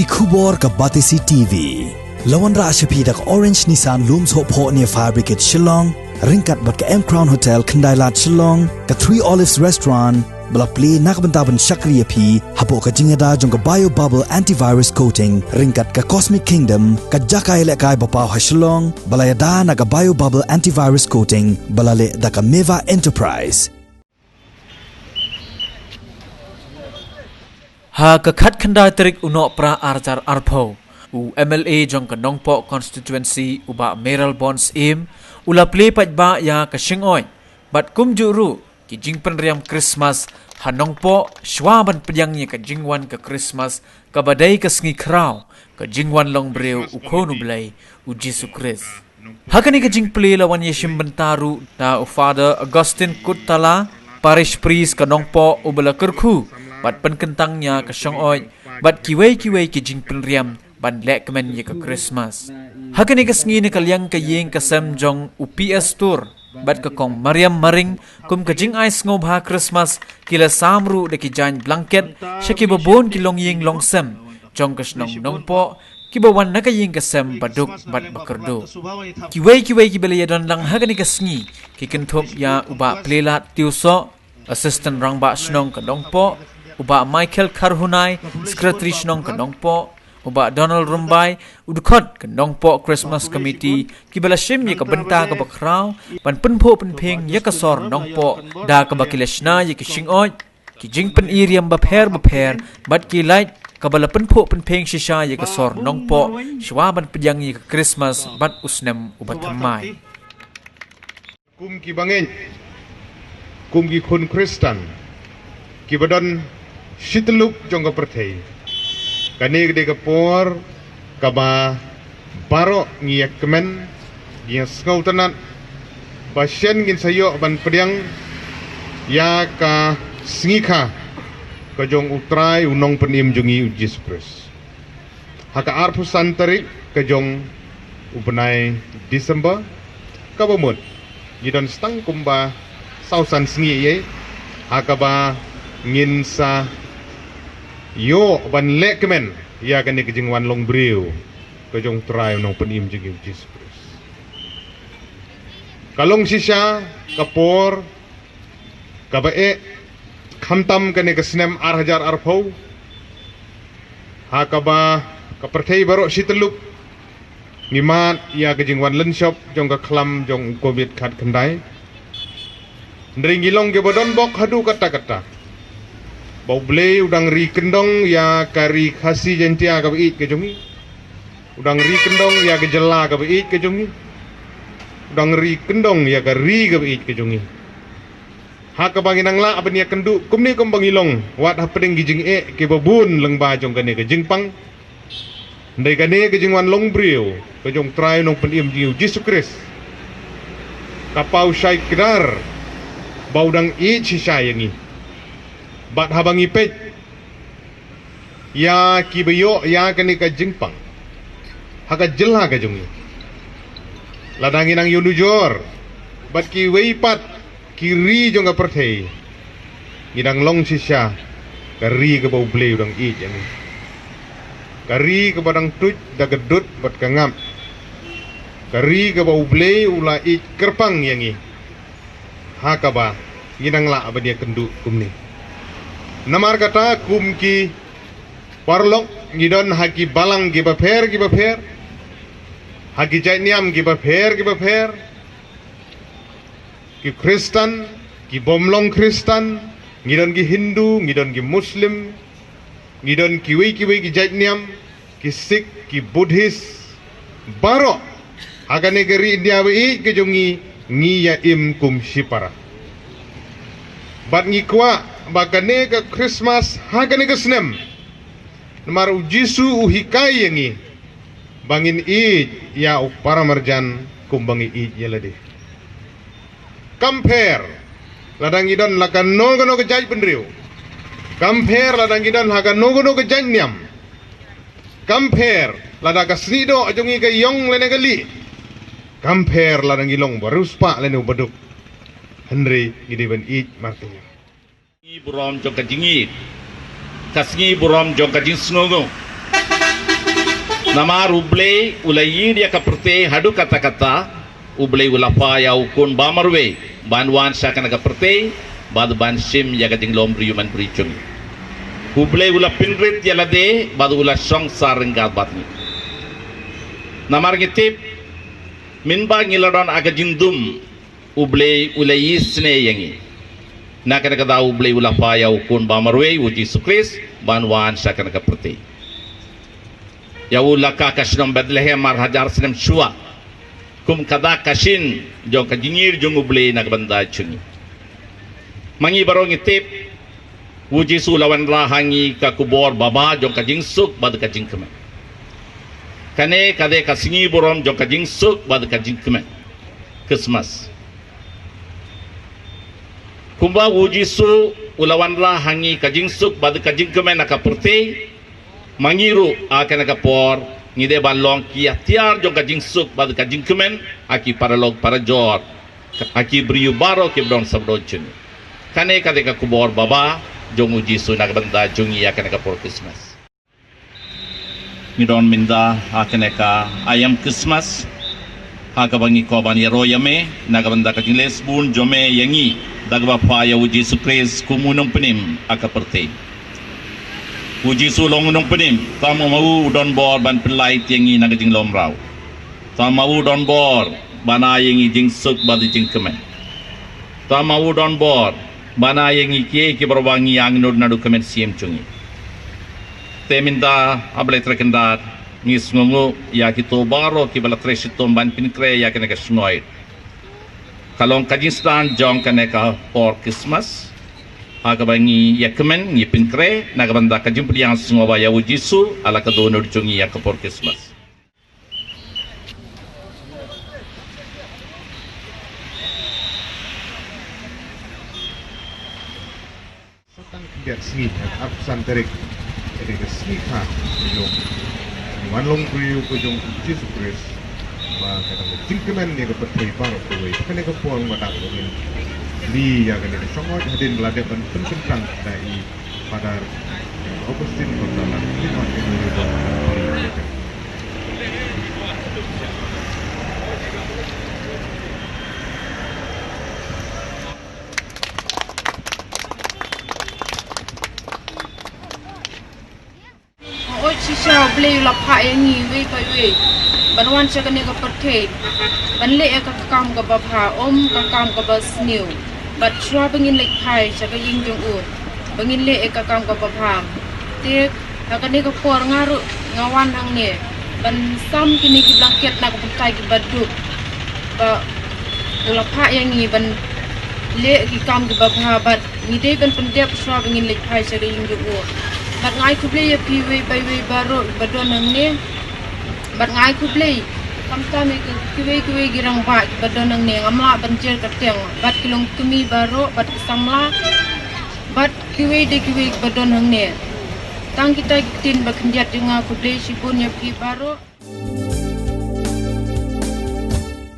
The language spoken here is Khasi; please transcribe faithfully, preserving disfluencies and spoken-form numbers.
Ki khubor ka Batesi T V. La wanrah sha phi da ka Orange Nissan Lum Sohphoh near Fire Brigade Shillong, ryngkat bad ka M Crown Hotel Khyndailad Shillong, ka Three Olives Restaurant, ba la plie na ka bynta ban shakri ïa phi hapoh ka jingïada jong ka Bio Bubble Antivirus Coating, ryngkat ka Cosmic Kingdom, ka jaka ïalehkai ba paw ha Shillong, ba la ïada na ka Bio Bubble Antivirus Coating, ba la leh da ka Meva Enterprise. Ha ka khatkhyndai tarik u Nohprah arhajar arphew, u M L A jong ka Nongpoh Constituency u Bah Mayralborn Syiem, u la plie paidbah ïa ka shingoid bad kumjuh ruh ki jingpynriam Christmas ha Nongpoh, shwa ban pdiang ïa ka jingwan ka Christmas, kaba dei ka sngi khraw ka jingwan long briew u Khun u Blei, u Jisu Khrist. Ha kane ka jingplie la wan ïashim bynta ruh da u Father Augustine Kuttala, Parish Priest ka Nongpoh, uba la kyrkhu bad pynkyntang ïa ka shingoid bad kiwei kiwei ki jingpynriam ban lehkmen ïa ka Christmas. Ha kane ka sngi, na ka liang ka ïing ka sem jong u P S Tur bad ka Kong Mariam Maring, kum ka jingai sngewbha Christmas, ki la sam ruh da ki jaiñ blanket sha kiba bun ki longïing longsem jong ka shnong Nongpoh, kiba wan na ka ïing ka sem baduk bad bakyrduh. Kiwei kiwei kiba la ïadon lang ha kane ka sngi ki kynthup ïa u Bah Plielad Tiewsoh, Assistant Rangbah Shnong ka Nongpoh, u Bah Michael Kharhunai, Secretary Shnong ka Nongpoh, u Bah Donald Rymbai, u dkhot ka Nongpoh Christmas Committee, kiba la shim ïa ka bynta kaba khraw ban pynphuh pynphieng ïa ka sor Nongpoh da kaba ki la shna ïa ki shingoid, ki jingpyni riam bapher bapher bad ki light, kaba la pynphuh pynphieng shisha ïa ka sor Nongpoh shwa ban pdiang ïa ka Christmas bad u snem uba thymmai. Kum ki bangeit, kum ki khun Khristan kiba don shi tyllup jong ka pyrthei, kane ka dei ka por kaba baroh ngi ïa kmen, ngi ïa sngewtynnat ba shen ngin sa ïoh ban pdiang ïa ka sngi kha ka jong U Trai, U Nongpynim jong ngi, U Jisu Khrist. Ha ka arphew san tarik ka jong u bnai December, kaba mut ngi don tang kumba saw san sngi ïa, ha kaba ngin sa ïoh ban lehkmen ïa kane ka jingwan long briew ka jong U Trai, U Nongpynim jong ngi, U Jisu Khrist. Ka long shisha ka por kaba eh, khamtam kane ka snem arhajar arphew, ha kaba ka pyrthei baroh shi tyllup ngi mad ïa ka jingwan lynshop jong ka khlam jong u Covid khatkhyndai. Hynrei ngi long kiba don bok haduh katta katta ba U Blei u dang ri kyndong ïa ka ri Khasi Jaiñtia kaba ïeit ka jong ngi. U dang ri kyndong ïa ka jylla kaba ïeit ka jong ngi. U dang ri kyndong ïa ka ri kaba ïeit ka jong ngi. Ha kaba ngi nang lah ban ïakynduh kumne kumba ngi long, wat hapdeng ki jingeh kiba bun lyngba jong kane ka jingpang. Hynrei kane ka jingwan long briew ka jong U Trai, U Nongpynim jong ngi, U Jisu Khrist, ka paw shai kdar ba u dang ïeit shisha ïa ngi. Bad haba ngi peit ïa kiba ïoh ïa kane ka jingpang ha ka jylla ka jong ngi, lada ngi nang ïanujor bad kiwei pat ki ri jong ka pyrthei, ngi dang long shisha ka ri kaba U Blei u dang ïeit ïa ngi, ka ri kaba dang tuid da ka dud bad ka ngap, ka ri kaba U Blei u la ïeit kyrpang ïa ngi. Ha kaba ngi nang lah ban ïakynduh kumne. Namar kata, kum ki paralok, ngi don ha ki balang kiba pher kiba pher, ha ki jait niam kiba pher kiba pher, ki Khristan, ki bym long Khristan, ngi don ki Hindu, ngi don ki Muslim, ngi don kiwei kiwei ki jait niam, ki Sikh, ki Buddhist, baroh ha kane ka ri India ba ïeit ka jong ngi, ngi ïa im kum shipara. Bad ngi kwah ba kane ka Christmas ha kane ka snem, namar U Jisu u hikai ïa ngi ba ngin ïeit ïa u paramarjan kumba ngi ïeit ïa lade. Kam pher lada ngi don la kano kano ka jaitbynriew, kam pher lada ngi don ha kano kano ka jaitniam, kam pher lada ka snieh doh jong ngi ka ïong lane ka lieh, kam pher lada ngi long ba riewspah lane u baduk, hynrei ngi dei ban ïeit markylliang. Sngi burom jong ka jingïeit, ka sngi burom jong ka jingsngewnguh. Namar U Blei u la ïeit ïa ka pyrthei haduh katta katta, U Blei u la phah ïa u khun ba marwei ban wan sha kane ka pyrthei, bad ban shim ïa ka jinglong briew man briew jong ngi. U Blei u la pynrit ïa lade bad u la shong sha ryngkat bad ngi. Namar ngi tip, mynba ngi la don ha ka jingdum, U Blei u la ïasnoh ïa ngi. Na kane ka daw U Blei u la phah ïa u khun ba marwei, U Jisu Khrist, ban wan sha kane ka pyrthei. Ïa u la kah ka shnong Bethlehem ar hajar snem shuwa, kum ka dak ka shin jong ka jingïeit jong U Blei na ka bynta jong ngi. Ma ngi baroh ngi tip, U Jisu u la wanrah ha ngi ka khubor babha jong ka jingsuk bad ka jingkmen. Kane ka dei ka sngi burom jong ka jingsuk bad ka jingkmen, Christmas. Kumba U Jisu u la wanrah ha ngi ka jingsuk bad ka jingkmen ha ka pyrthei, ma ngi ruh ha kane ka por ngi dei ban long ki ïatiar jong ka jingsuk bad ka jingkmen ha ki paralok parajor, ha ki briew baroh kiba don sawdong jong ngi. Kane ka dei ka khubor babha jong U Jisu na ka bynta jong ngi ha kane ka por Christmas. Ngi don mynta ha kane ka aïom Christmas, ha kaba ngi kwah ban ïaroh ïa me na ka bynta ka jingleh sbun jong me ïa ngi, da kaba phah ïa U Jisu Khrist kum u nongpynim ha ka pyrthei. U Jisu u long u nongpynim, tang ma u u don bor ban pynlait ïa ngi na ka jinglong mraw. Tang ma u u don bor ban ai ïa ngi jingsuk bad jingkmen. Tang ma u u don bor ban ai ïa ngi kiei kiei baroh ba ngi angnud naduh ka mynsiem jong ngi. Te mynta, A Blei Trai Kynrad, ngi sngewnguh ïa kito baroh kiba la trei shitom ban pynkhreh ïa kane ka shngaiñ ka long ka jingsdang jong kane ka por Christmas. Ha kaba ngi ïa kmen, ngi pynkhreh na ka bynta ka jingpdiang sngewbha ïa U Jisu ha la ka dohnud jong ngi ha ka por Christmas. Sa tang khyndiat sngi, arphew san tarik, ka dei ka sngi kha ka jong u wanlong briew ka jong U Jisu Khrist. Ba ka dang jingkmen ïa ka pyrthei baroh kawei. Kane ka por nga dap ba ngin ïa kane ka shong ot hadien ba la dep ban pynkyntang da i Father Augustine Gonzalez. Ki ot ïa kane ka por. Hooid shisha U Blei u la phah ïa ngi iwei pa iwei ban wan sha kane ka pyrthei ban leh ïa ka kam kaba bha, ym ka kam kaba sniew. Bad shuwa ba ngin leit phai sha ka ïing jong u, ba ngin leh ïa ka kam kaba bha. Te ha kane ka por nga ruh nga wan hangne ban sam kine ki blanket na ka bynta kiba duk. Ba u la phah ïa ngi ban leh ki kam kiba bha bad ngi dei ban pyndep shuwa ba ngin leit phai sha ka ïing jong u. Bad nga ai khublei ïa phi iwei pa iwei baroh ba don hangne. Bad nga ai khublei khamtam ïa kiwei kiwei ki rangbah kiba don hangne, ngam lah ban jer kyrteng, bad ki longkmie baroh bad ki samla bad kiwei de kiwei kiba don hangne. Tang kita ki ktien ba khyndiat jong nga, khublei shibun ïa phi baroh.